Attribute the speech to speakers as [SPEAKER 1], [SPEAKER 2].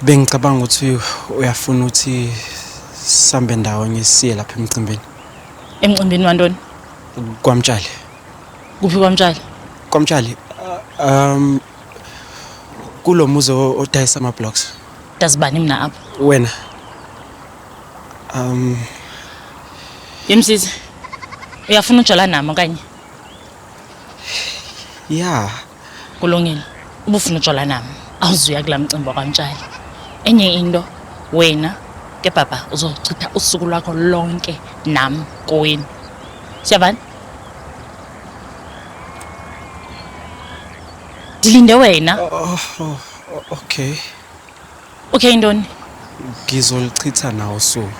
[SPEAKER 1] Bengicabanga ukuthi uyafuna ukuthi sambe ndawonye siye lapha emcimbini.
[SPEAKER 2] Emcimbini wantoni?
[SPEAKER 1] KwaMtshali.
[SPEAKER 2] Kuphi kwaMtshali?
[SPEAKER 1] KwaMtshali. Kulo muzi odayisa ama blocks.
[SPEAKER 2] Dazibani mina apho?
[SPEAKER 1] Wena.
[SPEAKER 2] Yemsizi. Uyafuna ujola nami okanye?
[SPEAKER 1] Yeah.
[SPEAKER 2] Kulungile. Ubufuna ujola nami. Awuzuya kula mcimbi wakwaMtshali. Enye into wena ke baba uzochitha usuku lwakho lonke nami kowenu. Siyavana? Ndilinde wena.
[SPEAKER 1] Oh, okay.
[SPEAKER 2] Okay ntoni?
[SPEAKER 1] Ngizolichitha nawo usuku.